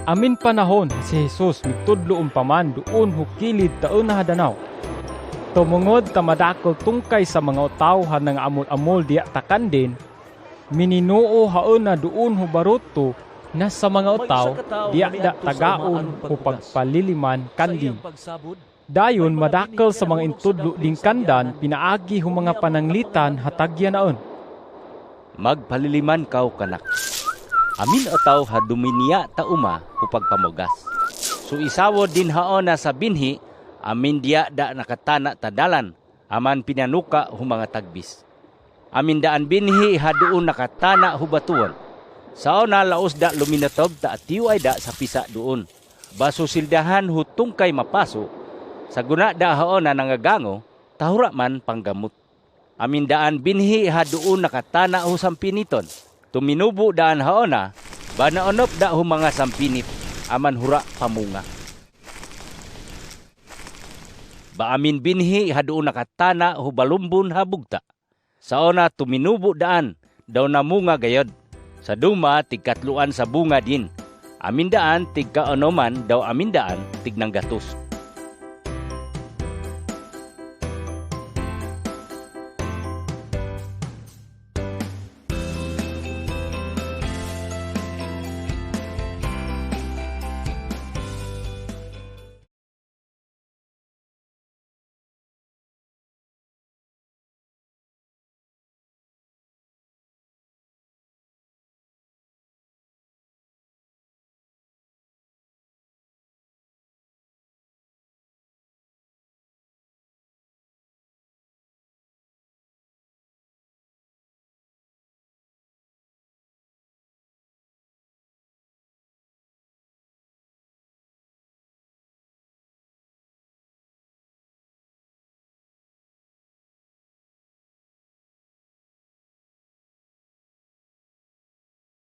Amin panahon si Jesus migtudlo pa man doon ho kilid taena ha danaw. Tumungod ta madakkel tungkay sa mga otaw ha nangaamol-amol diya ta kandin, mininoo haena doon ho baruto na sa mga May otaw isa ka tawo diya nga da miadto sa uma tagaon aron ho paghugas. pagpaliliman Sa kandin. iyang pagsabod, Dayon may mga madakkel binhi sa nga mga nahulog sa intudlo daplin din sa kandan agyanan. pinaagi ho Ug mga miabot ang mga pananglitan langgam. Hatagya naon. Magpaliliman kaw kanak. Amin otaw ha duminiya ta uma hu pagpamugas. So isawo din haona sa binhi, amin diya da nakatana ta dalan, aman pinanuka hu mga tagbis. Amin daan binhi ha doon nakatana hu batuon. Saona laos da luminatob ta atiw ay da sa pisa doon. Baso sildahan hu tungkay mapaso, sa guna da haona nangagango, tahura man panggamot. Amin daan binhi ha doon nakatana hu sampiniton. Tuminubo daan haona, banaonop da hu mga sampinit, aman hura pamunga. Baamin binhi ha doon nakatana hu balumbon ha bugta. Saona tuminubo daan, daw namunga gayod. Sa duma tigkatluan sa bunga din. Amin daan tigkaonoman daw amin daan tignanggatos.